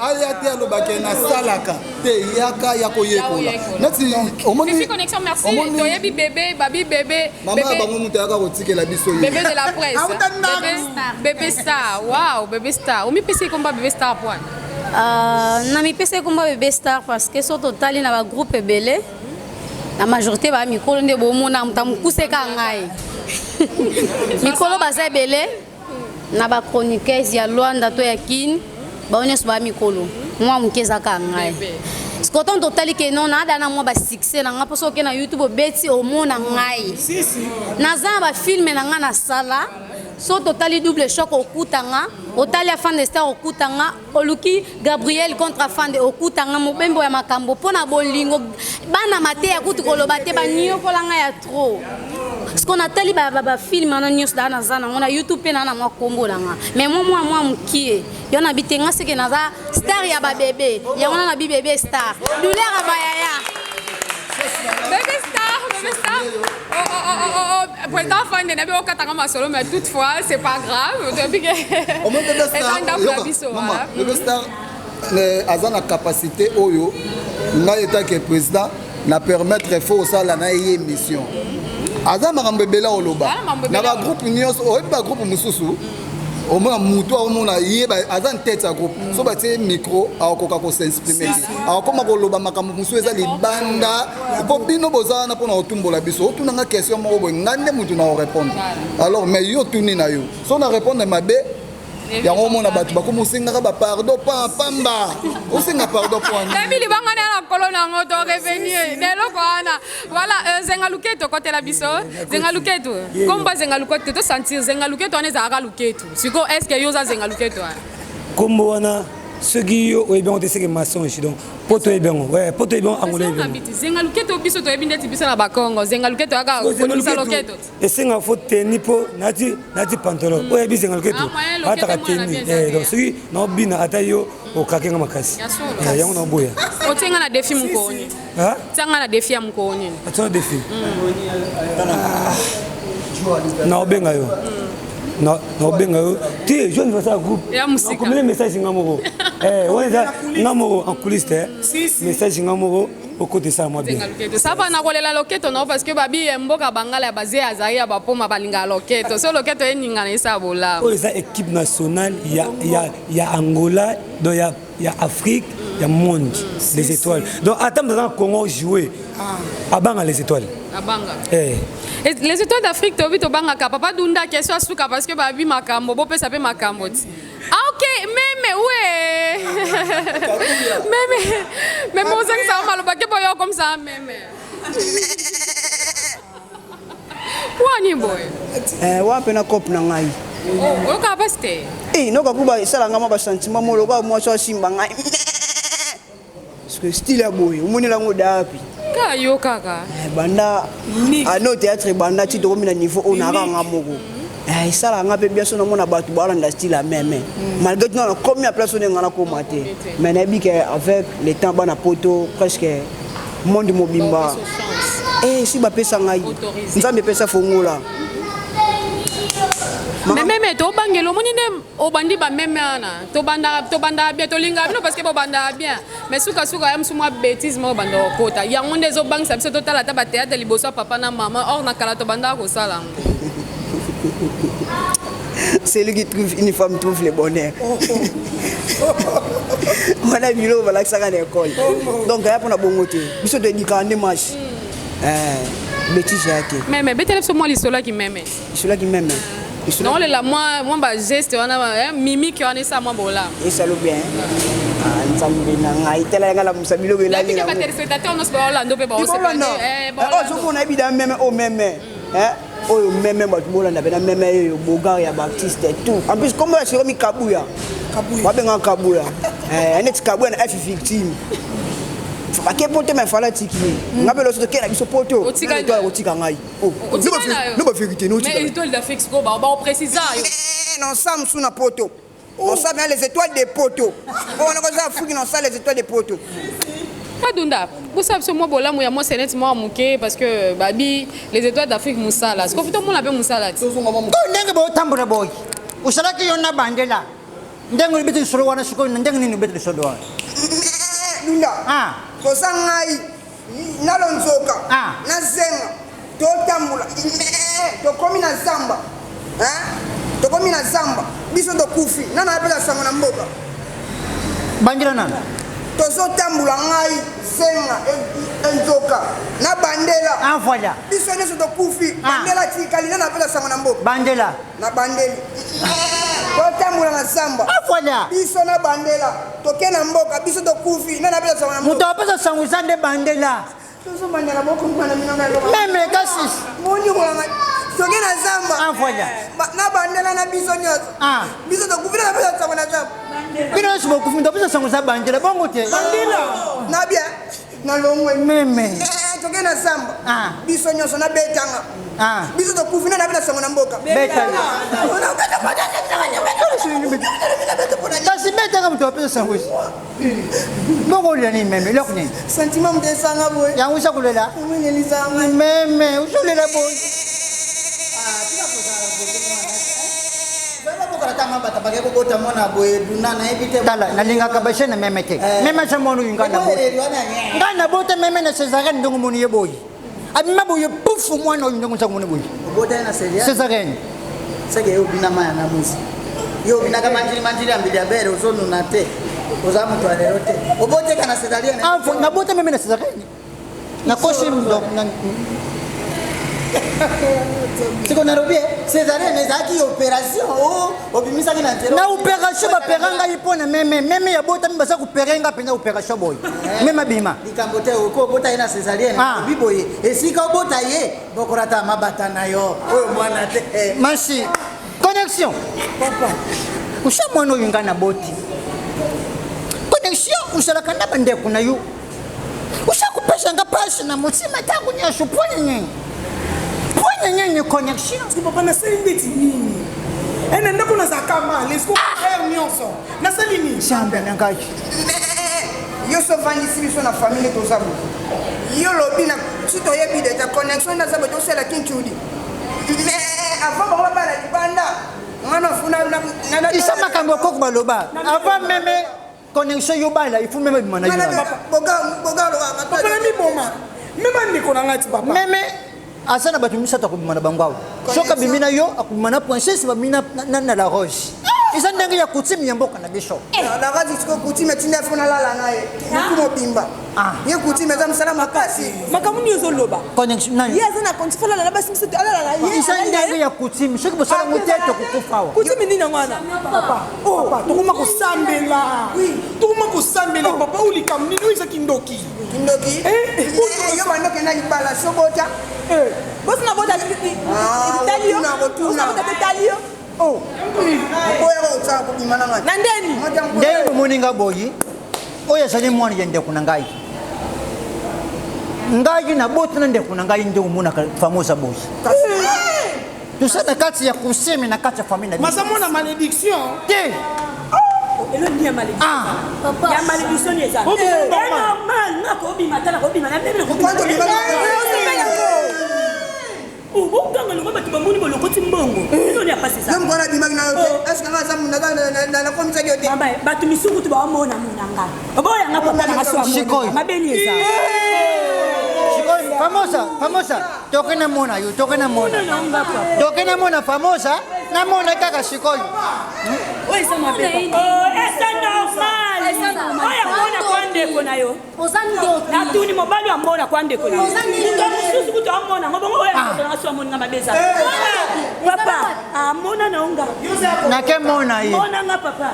aya te alobaka nasalaka te yaka ya koyekola neti omoni Fifi connexion merci toyebi bébé babi bébé mama ya bango moto ayaka kotikela biso ye bébé de la presse bébé star wow bébé star omipesi komba bébé star point euh, na mipesi komba bébé star parce que so totali na bagroupe ebele na majorité baa mikolo nde bomona moto mokuse ka ngai mikolo baza ebele na ba chroniqueuse ya Luanda to ya Kin bango nyonso ba mikolo mwa moke eza kaka ngai sikoyo ntango totali ke non naada na mwa basuccès na ngai mpo soki oke na youtube obeti omona ngai naza na bafilme na ngai nasala so totali double choc okuta nga otali afande star okuta nga oluki gabriel contre afande okuta nga mobembo ya makambo mpo na bolingo bana mateya kutu koloba te baniokola nga ya trop siko natali bafilme wana nyonso daa naza nango na youtube mpe naa na mwa nkombo na nga mais mwa mwa mwa mokie yo na bi te nga seke naza star ya babebe yango na na bi bebe star douleur ya bayaya bebe star bebe star oh, oh, oh, oh, oh, oh. président fande nabi okatanga masolo mais toutefois c'est pas grave toyebi ke eza ndako na biso bebe star. aza na capacité oyo ngai etake président na permettre fo osala na ye émission. Aza makambo ebele oloba na bagroupe nyonso. Oyebi bagroupe mosusu, omona mutu aomona ye aza na tête ya groupe, so batie micro akokoka kos'exprimer te, akokoma koloba makambo mosusu eza libanda. Mpo bino boza wana mpona kotumbola biso, otunanga question moko boye, ngai nde mutu na korépondre. Alors mais yo tuni na yo, so na répondre mabe, yango omona bato bakoma osengaka bapardon pa pamba, osenga pardon po ani? Nayebi libanga na na nkolo nango, to revenir na eloko wana. Voilà, Zenga Luketo, kotela biso Zenga Luketo. Komba Zenga Luketo, tosentir Zenga Luketo wana ezalaka luketo. Sikoyo, est ce que yo oza Zenga Luketo wana? Kombo wana, soki yo oyebi yango te, seke mensonge. Donc po toyebi yango, ouais, po toyebi yango, Angola yebi yango. Zenga Luketo, biso toyebi ndeti biso na Bakongo, Zenga Luketo yaka kolisa loketo. Esenga fo teni mpo nati pantalon oyo yebi Zenga Luketo. Ah, moyen loketo ataka emona teni bien eza. Donc soki naobina, ata yo okakenga makasi. Ya solo. Yango naoboya. Otie nga na défi mokolo nini? Ah? Tia nga na défi ya mokolo nini? Atia défi, naobenga yo, naobenga yo te jour anniversaire ya groupe. Ya mosika. Nakomeli message nga moko. Wana eza nga moko en coulisse te, message nga moko okota esala mwa bien. Zenga Luketo, ça va, nakolela loketo nao, parce que babi ya mboka bangala ya baze azali ya bapoma, balingaka loketo. So loketo eningana, esala bolamu. Oyo eza équipe nationale ya Angola, donc ya Afrique, ya monde, les étoiles. Donc ata moto aza na Congo jouer, abanga les étoiles. Abanga. Eh. Et les étoiles d'Afrique, tobi tobangaka. Papa Dunda, question asuka, parce que babi makambo bopesa mpe makambo ti. Ah ok, meme we meme meme, ozangisa maloba ke boyo comme ça. Meme wani boye? Wana mpe na cope na ngai. Oh, oyokaka mpasi te? Eh, noka kuba esala nga mwa basentiment mo lokola mwasi asimba ngai, parce que style ya boye omonela yango dapi. Kaka yo kaka. Banda ano théâtre, banda ti tokomi na niveau oyo nayaka nga moko. Esalaka nga mpe bien so namona bato balanda style ya meme, malgré tout nakomi ya place oyo nga nakoma te, mais nayebi ke avec le temps, bana poto, presque monde mobimba si bapesa ngai, Nzambe epesa fongola. Mais meme tobangela, omoni nde obandi bameme wana, tobandaka bien, tolingaka bino parce que bobandaka bien, mais sukasuka ya mosu mwa bétise moko banda kokota, yango nde ezobangisa biso. Totala ata bathéâtre liboso ya papa na mama, or na kala tobandaka kosala yango. Celui qui trouve une femme trouve le bonheur. Wana biloko balakisaka na école. Donc aya mpona bongo te, biso toyedikaka nde match bétise ya te. Meme, betela biso mwa lisolaki meme. Lisolaki meme. Naolela mwa bageste wana, mimique wana esala mwa bolamu. Esalo bien. Nzambe na ngai, tala yanga lamusa biloko. Elali batéléspectateur nyonso baolanda mpe baosepela. Ozomona ebida meme oyo, meme oyo, meme bato bolanda mpena meme oyo, bogar ya baartiste tout. En plus kombo ya sikomi Kabuya, babengaka Kabuya neti Kabuya na F victime bake poto, me fala tiki ye nga mpe loso tokela biso poto kotika ngai no bavérité. Étoile d'Afrique sikoyo baoprécisa. Non, mosu na poto, on sait bien les étoiles de poto oyo nakoza Afrique, non, ça les étoiles de poto. Kadunda, bosala biso mwa bolamu ya mwa senete mwa moke, parce que babi les étoiles d'Afrique mosala sikoyo tomona mpe mosala ti. Ndenge botambola boye, osalaki yo na bandela ndenge obeti lisolo wana, sikoyo na ndenge nini obeti lisolo wana? Dunda, toza ngai nalo nzoka na zenga, totambola, tokomi na zamba, tokomi na zamba, biso tokufi, nana apesa sango na mboka. Bandela nana. Tozotambola, ngai, zenga, enzoka na bandela. Ah, voilà. Biso nyonso tokufi, bandela tikali, nana apesa sango na mboka. Bandela. Na bandeli, totambola na zamba. Ah, voilà. Biso na bandela toke na mboka, biso tokufi, nana apesa sango na mboka. Moto apesa sango eza nde bandela. Tozobandela bokomana mino. Meme kasi. Moniokolanga, toke na zamba. Ah, voilà. Na bandela na biso nyonso, biso tokufi, nana apesa sango na zamba. Bino nyonso bokufi, moto apesa sango eza bandela, bongo te? Na bien nalongwe. Meme. Toke na zamba, biso nyonso nabetanga, biso tokufi, nana apesa sango na mboka. Kasi betanga, moto apesa sango esi bongo. Olela nini meme, eloko nini? Sentiment moto esanga boye. Yango eza kolela meme, ozolela boye. Bokolata mabata bake kobota mwana boye duna nayebi te. Tala, nalingaka ba jeune meme te. Eh. Meme aza mwana oyo ngai nabota. Ngai nabota meme na césarienne ndenge omoni ye boye. Abima boye pufu mwana oyo ndenge oza komona boye. Obota ye na césarienne? Césarienne. Seke yo obina maya na musi. Yo obinaka manjili manjili ya mbili ya bere ozonuna te. Oza moto ya lelo te. Oboteka na césarienne? Ah, nabota meme na césarienne. Nakosi donc na siko nalobi eh, césarienne ezalaki opération o oh, obimisaki na nzela na opération bapera ngai mpo na meme meme ya botami baza kopere ngai mpenza opération boye eh, meme abima likambo te oko obota ye na césarienne ah. obi boye esika obota ye bokolata mabata na yo oyo mwana te eh. masi connexion papa osa mwana oyo ngai naboti connexion osalaka na bandeko na yo Oza kopesa nga pasi na motema ntango nyonso mpo na nini? Mpo na nini connexion? Parce que papa nasali ndeti nini? Eh, na ndako nazalaka mal esiko heure nyonso nasali nini? Nzambe na ngai. Yo so ovandisi biso na famille nde toza boye. Yo lobi na si toyebi deja connexion nde aza boye tosala kincudi. Mais avant bango babala libanda nga na funa na Isa makambo ya koko baloba avant meme connexion yo bala il faut meme bima na yo papa na miboma meme andeko na ngai ti papa meme aza na bato misato akobima na bango awa soki abimi na yo akobima na princesse babimi na la rose eza ndenge ya coutume ya mboka na biso eh. la rose siko coutume etinda fo nalala na ye butu mobimba ah. ye coutume eza mosala makasi makambo nini ozoloba ye aza na conti falala na basi misato alala na ye eza ndenge ya coutume soki bosala ngo te tokokufa awa coutume nini yango wana papa Oh, papa tokoma kosambela tokoma kosambela papa oyo likambo nini oyo eza kindoki kindoki eh, eh, eh, yo banda okenda libala sobota bosi na bota etali yo bota etali yo oh. oboyaka kosala kobima na ngai na ndeni ndenge bomoni nga boyi oyo azali mwana ya ndeko na ngai ngai naboti na ndeko na ngai nde omonaka famosa boyi toza na kati ya kuseme na kati ya famille na biso mona malédiction te elongi ya malédiction ah. ya malédiction ni eza eh. normal nga kobima tala kobima na meme bokanga longo bato bamoni bolokoti mbongo eloni ya pasi ezanakomisaki yo te bato misusu kutu baomona monanga oboyanga papa nanga so amona mabeni eza famosa famosa toke namona yo toke namona toke namona famosa namona kaka sikoyo oyo eza mabe eza normal oyo amona kwa ndeko na yo natuni mobali amona kwa ndeko na yo moto mosusu kutu amona ngo bongo oyo ndeko nanga so amoni nga mabe eza papa amona na onga nake mona ye mona nga papa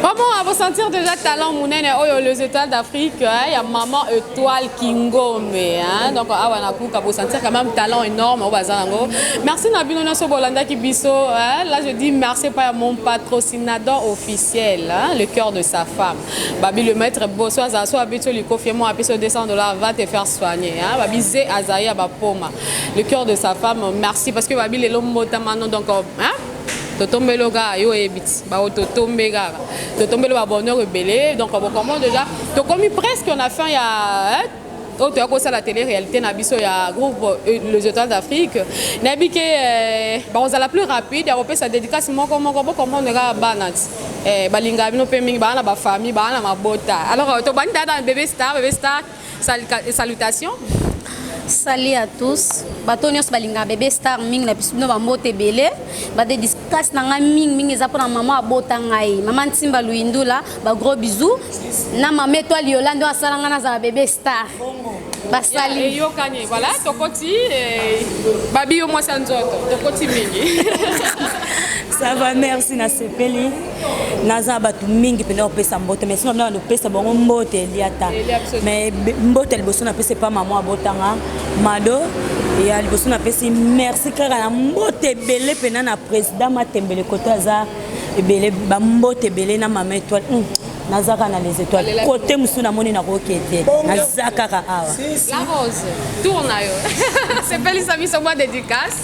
Vraiment, à vous sentir déjà talent monene oyo les étoiles d'Afrique, hein, il y a maman étoile Kingombe, hein. Donc awa na kuka vous sentir quand même talent énorme au bazango. Merci na bino nyonso bolandaki biso, hein. Là je dis merci pas à mon patrocinateur officiel, hein, le cœur de sa femme. Babi le maître Bosso aza so abeti likofi moi apesi 200 dollars va te faire soigner, hein. Babi ze azaya ba poma. Le cœur de sa femme, merci parce que babi lelo mbotama non donc hein totombeli yo kaka yo oyebi ti bao totombe kaka totombeli ba bonheur ebele donc bokomona déjà tokomi presque na fin ya hein, oyo toya kosala télé réalité na biso ya groupe euh, les étoiles d'Afrique nayebi ke euh, bakozala plus rapide ya kopesa dédicace moko moko bokomprendre kaka bana ti eh, balingaka bino mpe mingi baa na bafamille baa na mabota alors euh, tobandi tata na bébé star bébé star Salutations. Salut à tous. Bato nyonso balingaka bebe star mingi na biso bino bambote ebele badedicase na ngai mingi mingi eza mpona mama abota ngai mama ntimba luyindula bagros bisous na mama etoile yolande oyo asala ngai nazala bebe star basali eyokani voilà tokoti eh, babi yo mwasi ya nzoto tokoti mingi ça va merci nasepeli naza bato mingi mpenza kopesa mbote mais sino bina kopesa bango mbote eliata mais mbote ya liboso napesi epa mama abotanga mado ya liboso napesi merci kaka na mbote ebele mpena na président matembele kote aza ebele bambote ebele na mama étoile hmm, naza kaka na les étoiles kote mosusu namoni nakoki te naza kaka awa la rose tour na yo sepelisa biso mwa dédicace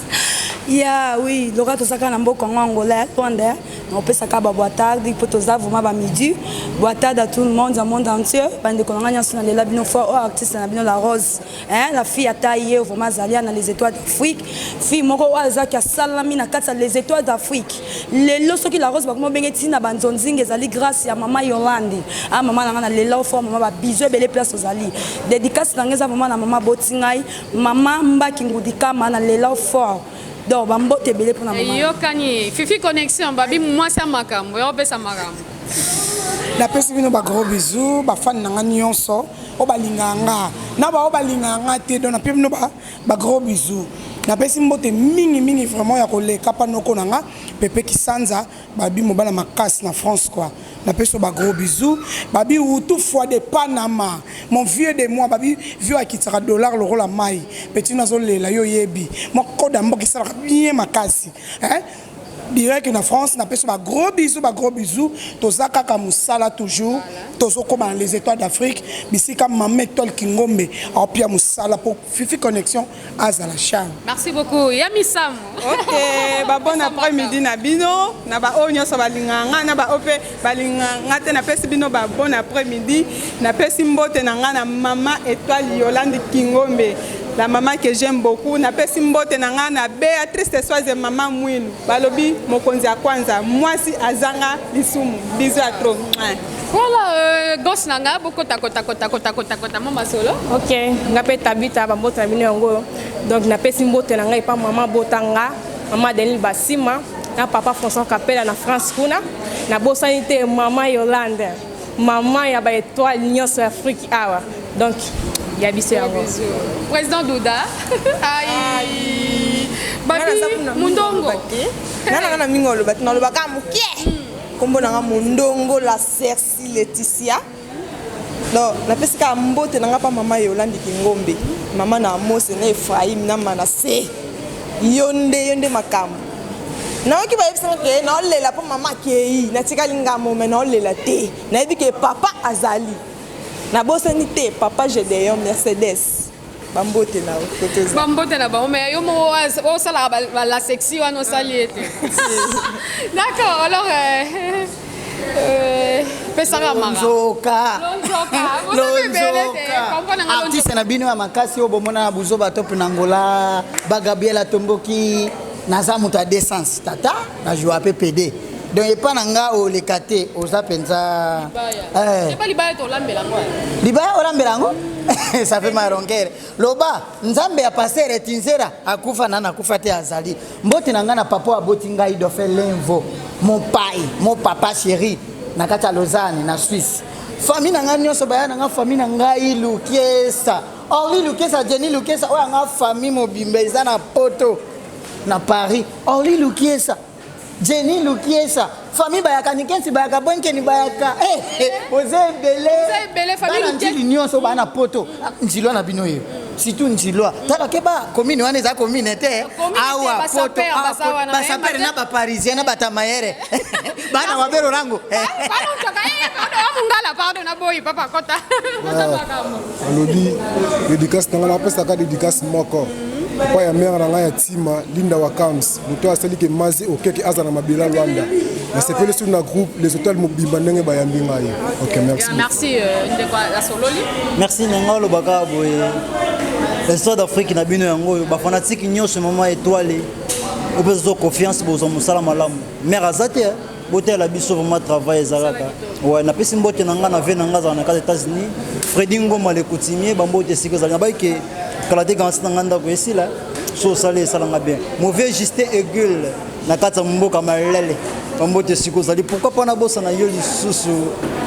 ya oui loka tozaka na mboka yango angola ya twanda. Opesaka ba boa tarde mpo toza vraiment ba midi. Boa tarde à tout le monde, à monde entier. Bandeko na ngai nyonso nalela bino fort. Oyo artiste na bino la Rose, hein, la fille ata ye vraiment azali na les étoiles d'Afrique. Fille moko oyo azalaki asalami na kati ya les étoiles d'Afrique. Lelo soki la Rose bakoma obenge ntina banzonzinga ezali grâce ya mama Yolande. Ah mama na ngai nalela yo fort mama, ba bisous ebele place ozali. Dédicace na ngai eza vraiment na mama boti ngai, mama Mbaki Ngudikama nalela yo fort. Donc bambote ebele mpona mama. Eyokani Fifi connexion babi mwasi ya makambo ya opesa makambo. Napesi bino ba gros bisous ba fan na nga nyonso oyo balingaka nga na baoyo balingaka nga te donc napesi bino ba, ba gros bisous. Napesi mbote mingi mingi vraiment ya koleka pa noko na nga Pepe Kisanza babi mobala makasi na France quoi. Napesi yo ba gros bisous babi Hutu fois de Panama mon vieux de moi babi vieux akitisaka dollar lokola mayi petit nazo lela yo oyebi mwa code ya mboka esalaka bien makasi hein direct na France napesi ba gros bisous ba gros bisous toza kaka musala toujours tozokoma na les étoiles d'Afrique bisika mama étoile Kingombe aopia musala po Fifi connexion azala charme. Merci beaucoup ya misamu. Ok, ba bon après-midi na bino, na ba oyo nyonso balingaka nga, na ba oyo mpe balingaka nga te, napesi bino ba bon après-midi, napesi mbote na nga na mama Étoile Yolande Kingombe, la maman que j'aime beaucoup, napesi mbote na nga na Béatrice Soise mama Mwilu, balobi mokonzi ya kwanza, mwasi azanga lisumu, bisous à trop. Mouah. Voilà, euh, gosse na nga bokota kota kota kota kota kota mwa masolo. Ok, nga mpe Tabita bambote na bino yango oyo. Donc napesi mbote na ngai epa mama abota nga, mama Adeline Basima na papa François Kapela na France kuna. Nabosani te mama Yolande, mama ya ba étoile nyonso ya Afrique awa. Donc ya biso yango. Président Duda. Aïe. Babi Mundongo. Nana nga na mingi oloba te nalobaka moke. Kombo na nga Mondongo la Cerci Laetitia. Donc napesi kaka mbote na nga pa mama Yolande Kingombe, mama na Amose na Ephraim na Manasse. Yo nde yo nde makambo. Nayoki bayebisa nga ke naolela mpo mama akei, natikali ngambo me naolela te. Nayebi ke papa azali. Nabosani te papa Gedeon Mercedes. Bambote na yo kote oza. Bambote na bango mais yo moko osalaka ba la sexy wana osali ye te. D'accord, alors euh, euh, pesaka mara. Nzoka. Lonzoka. Boza ebele te. Comprendre nga Artiste na bino ya makasi oyo bomona na buzoba top na Angola, ba Gabriel Atomboki, naza moto ya décence tata, na joua pe PD. Donc epa na nga oleka te, oza penza eh. Epa libaya tolambela ngo. Libaya olambela yango? Ça fait maronkere. Loba Nzambe ya pasteur Etinzera akufa na nakufa te azali. Mbote na nga na papa aboti ngai Dauphin Lenvo, mon pai, mon papa chéri na kati ya Lausanne na Suisse. Famille na ngai nyonso baya na nga famille na ngai Lukiesa. Orly Lukiesa, Jenny Lukiesa oyo nga famille mobimba eza na poto na Paris. Orly Lukiesa Jenny Lukiesa famille bayaka nikensi bayaka bonkeni bayaka eh, eh, boza ebele bana njili nyonso bana poto ah, njilwa na bino ye surtout njilwa tala keba commune wana eza commune te awa poto basapere na baparisien na batamayere bana wabero rango alobi dédicace na ngai napesaka dédicace moko epai ya mare na ngai ya ntima linda wakams moto oyo asali ke mazi okeke aza na mabela Luanda nasepeli sur na groupe les étoiles mobimba ndenge bayambi ngai ok merci merci euh, ndeko asololi merci na ngai olobaka boye les d'Afrique na bino yango oyo bafanatike nyonso mama étoile opesa so confiance bozwa mosala malamu mare aza te botala biso vraiment travail eza kaka ouais napesi mbote na ngai na vie na ngai azala na kati États-Unis Freddy Ngoma le coutumier bambote esika ezali nabai ke kala te kansi na ngai ndako esila so osali esala nga bien mauvais Justin Egule na kati ya mboka malele bambote esika ozali pourquoi pas nabosana yo lisusu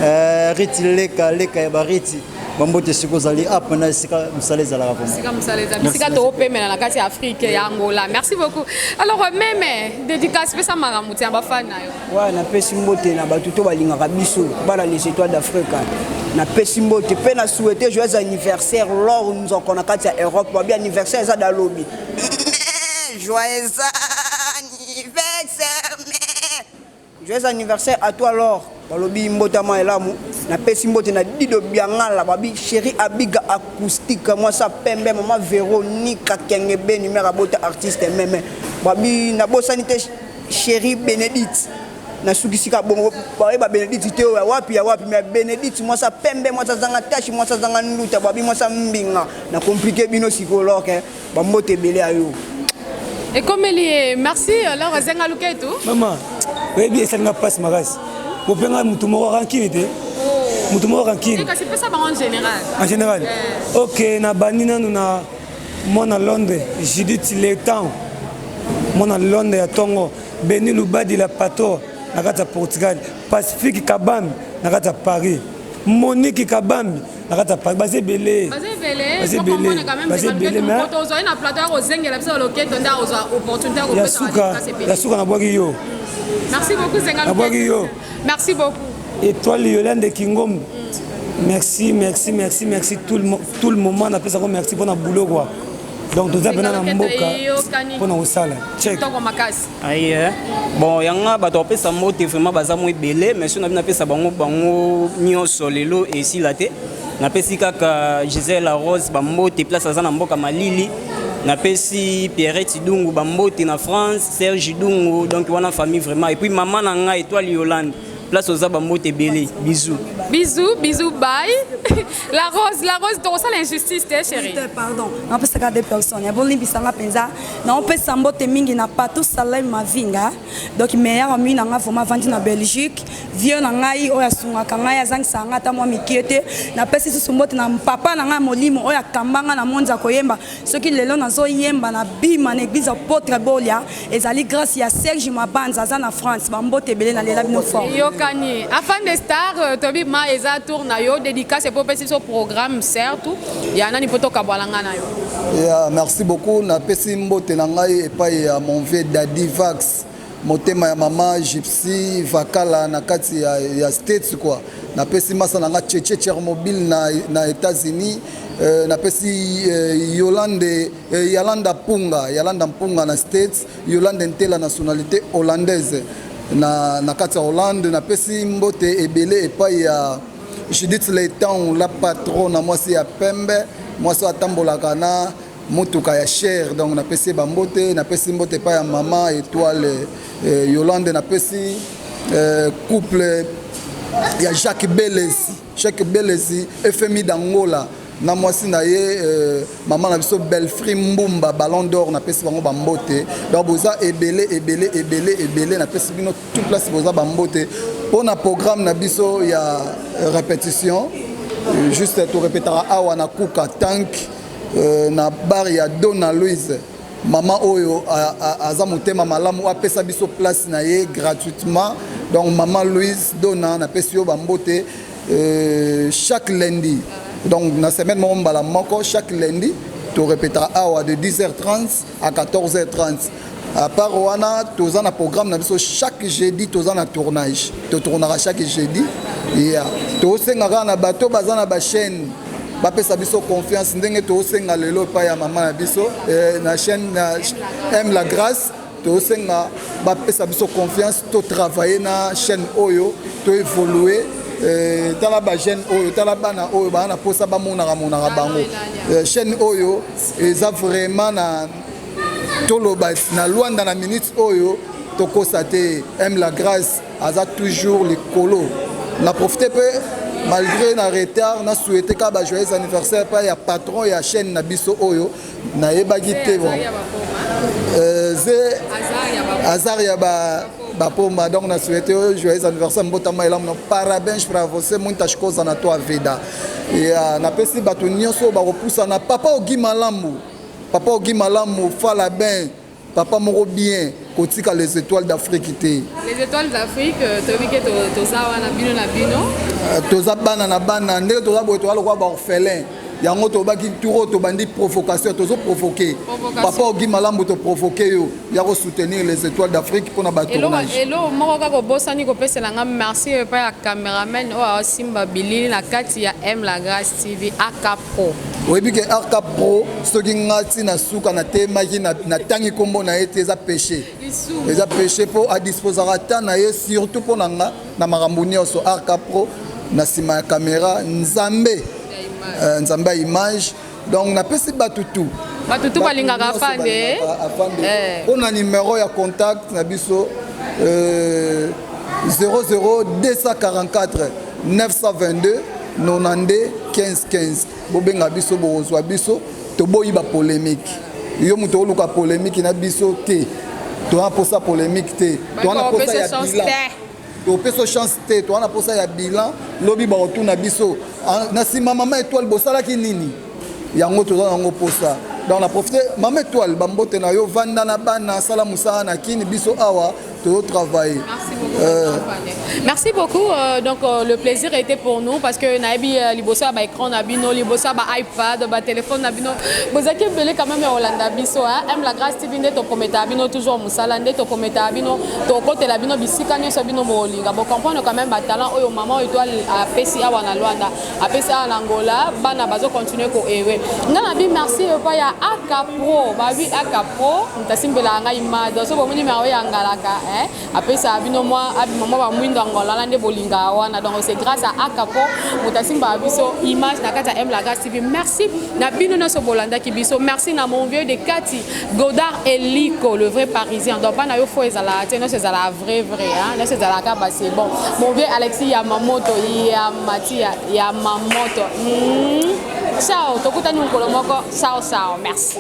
euh, Riti leka leka ya bariti bambote esika ozali ape na esika mosala ezalaka vraiment esika mosala eza bisika toopemela na kati ya afrique ya angola merci beaucoup alors euh, meme dédicace pesa makambo ti ya bafani na yo wa napesi mbote na bato to balingaka biso bana les étoiles d'afrique napesi mbote mpe na souhaite joyeux anniversaire lor nzoko na kati ya europe babi anniversaire eza dalobi joyeux anniversaire Joyeux anniversaire à toi Laure. Balobi mbotama elamu. Napesi mbote na Dido Biangala babi chérie Abiga acoustique mwasa pembe maman Véronique Kengebe numéro abota artiste meme. Babi nabosani te chérie Bénédicte. Nasukisi ka bongo bayeba Benedicte te oyo ya wapi ya wapi mais Benedicte mwasa pembe mwasa zanga tache mwasa zanga nduta babi mwasa mbinga na compliqué bino sikoyo lorke bambote ebele ya yo. Ekomeli ye merci alors zenga luketu. Mama oyebi esali nga mpasi makasi bopenga motu moko rankine te motu moko rankine kasi pesa bango en général. En général eh. Ok nabandi nanu na mwana Londres Judith Letan mwana Londres ya tongo Beni Lubadi la Pato na kati ya Portugal, Pacifique Kabambi na kati ya Paris, Monique Kabambi na kati ya Paris, baza ebele, baza ebele, baza ebele, baza ebele mais ozali na plateau ya kozengela biso loketo nde ozwa opportunité ya kopesa suka ya suka nabwaki yo. Merci beaucoup Zenga. Nabwaki yo. Merci beaucoup. Étoile Yolande Kingombe. Merci, merci, merci, merci tout le, tout le moment napesako merci mpona boulot quoi. Donc toza mpena na mboka mpona kosala check. Aye. Bon, yanga bato bapesa mbote vraiment baza mo ebele, mais soki na bino napesa bango bango nyonso lelo esila te. Napesi kaka Gisèle La Rose bambote place aza na mboka malili. Napesi Pierrette Dungu bambote na France, Serge Dungu, donc wana famille vraiment. Et puis maman na ngai Étoile Yolande, place oza bambote ebele. Bisous. Bisous, bisous, bye. La Rose, la Rose, tokosala injustice te chérie. Pardon, napesaka deux personnes. Bolimbisanga mpenza. Naopesa mbote mingi na Patou Salem Mavinga. Donc meilleur ami na nga vraiment avandi na Belgique. Vieux na ngai oyo asungaka ngai azangisaka ngai ata mwa mike te. Napesi susu mbote na papa na ngai molimo oyo akamba ngai na monzi ya koyemba. Soki lelo nazoyemba na bima na église apôtre Bolia ezali grâce ya Serge Mabanza aza na France. Bambote ebele na lela bino fort. Yokani afan de star euh, tobi ma eza tour na yo dédicace po pesi biso programme surtout ya nani po tokabwala nga na yo. Yeah, merci beaucoup napesi mbote na ngai epai ya mon vieux Daddy Vax motema ya mama Gypsy Vakala na kati ya, ya States quoi. Napesi masa na nga Cheche Chernobyl na, na États-Unis euh, napesi euh, Yolande euh, Yolanda Mpunga Yolanda Mpunga na States Yolande Ntela nationalité hollandaise na, na kati ya Hollande napesi mbote ebele epai ya Judith Leitan la patronne mwasi ya pembe mwasi atambolaka na motuka ya cher donc napesi ye bambote napesi mbote epai ya mama étoile eh, Yolande napesi eh, couple ya Jacques Belesi Jacques Belesi FMI d'Angola na mwasi na ye euh, mama na biso Belfry Mbumba Ballon d'Or napesi bango bambote donc boza ebele ebele ebele ebele napesi bino tout place boza bambote mpo na programme na biso ya répétition juste torepetaka awa na kuka tank euh, na bar ya Dona Louise mama oyo aza motema malamu apesa biso place na ye gratuitement donc mama Louise Dona napesi yo bambote euh, chaque lundi donc na semaine moko mbala moko chaque lundi torepetaka awa de 10h30 à 14h30 à part wana toza na programme na biso chaque jeudi toza na tournage totournaka chaque jeudi yeah. tosenga kaka na bato baza na bachaîne bapesa biso confiance ndenge tosenga lelo epai ya mama na biso eh, na chaîne na M la grâce tosenga bapesa biso confiance totravaille na chaîne oyo toévolue eh, tala bajeune oyo tala bana oyo baa na mposa bamonaka monaka bango eh, chaîne oyo eza vraiment na toloba na Luanda na minute oyo tokosa te M la grâce aza toujours likolo na profite mpe malgré na retard na souhaite kaka ba joyeux anniversaire epai ya patron ya chaîne na biso oyo nayebaki te bon euh, ze hasard ya ba bapomba donc na souhaite oyo joyeux anniversaire mbotama elamu na parabéns pra você muitas coisas na tua vida ya napesi bato nyonso oyo bakopusana papa ogi malamu papa ogi malamu fala ben papa moko bien kotika les étoiles d'Afrique te. Les étoiles d'Afrique euh, toyebi ke toza wana bino na bino. Euh, toza bana na bana ndenge toza boye toza lokola baorphelin yango tobaki tour oyo tobandi provocation tozo provoke papa ogi malambu toprovoke yo ya kosoutenir les étoiles d'Afrique mpona batournage. Elo moko kaka obosani kopesela nga merci epai ya cameraman oyo asimba bilili na kati ya M la Grace TV aka Pro. Oyebi ke RK Pro soki nga ti na suka na temaki na tangi kombo na ye te eza péché. Eza péché po a disposaka temps na ye surtout po na nga na makambo nyonso RK Pro na sima ya caméra Nzambe euh, Nzambe ya image donc napesi bato tout bato tout balingaka afande mpo na numero ya contact na biso euh, 00 244 922 92 15 15 bobenga biso bokozwa biso toboyi bapolémique yo moto oluka polémique na biso te toza mposa polémique te toza na mposa ya bilan topesa chance te toza na mposa ya bilan lobi bakotuna biso na nsima mama étoile bosalaki nini yango toza nango mposa donc na profite mama étoile bambote na yo vanda na bana sala mosala na kini biso awa tozo travailler Merci beaucoup. Euh, Merci beaucoup. Euh, donc euh, le plaisir était pour nous parce que nayebi euh, liboso ya ba écran na bino, liboso ya ba iPad, ba téléphone na bino. Bozaki ebele quand même ya kolanda biso hein. M la grâce TV nde toprometa bino toujours mosala nde toprometa bino tokotela bino bisika nyonso bino bolinga. Bo comprendre quand même ba talent oyo maman étoile apesi awa na Luanda, apesi awa na Angola, bana bazo continuer ko ewe. Nga na bi merci epai ya Aka Pro, ba bi Aka Pro, moto asimbelaka ngai mado. So bomoni maro ya ngalaka eh apesaka bino mwa abima mwa bamwindo ya ngola wana nde bolingaka wana donc c'est grâce à Akapo moto asimbaka biso image na kati ya M la Grâce TV merci na bino nyonso bolandaki biso merci na mon vieux de Kati Godard Eliko le vrai parisien donc bana yo fo ezalaka te nyonso ezalaka vrai vrai hein nyonso ezalaka ba c'est bon mon vieux Alexis Yamamoto Yamati Yamamoto mm. ciao tokutani mokolo moko ciao ciao merci.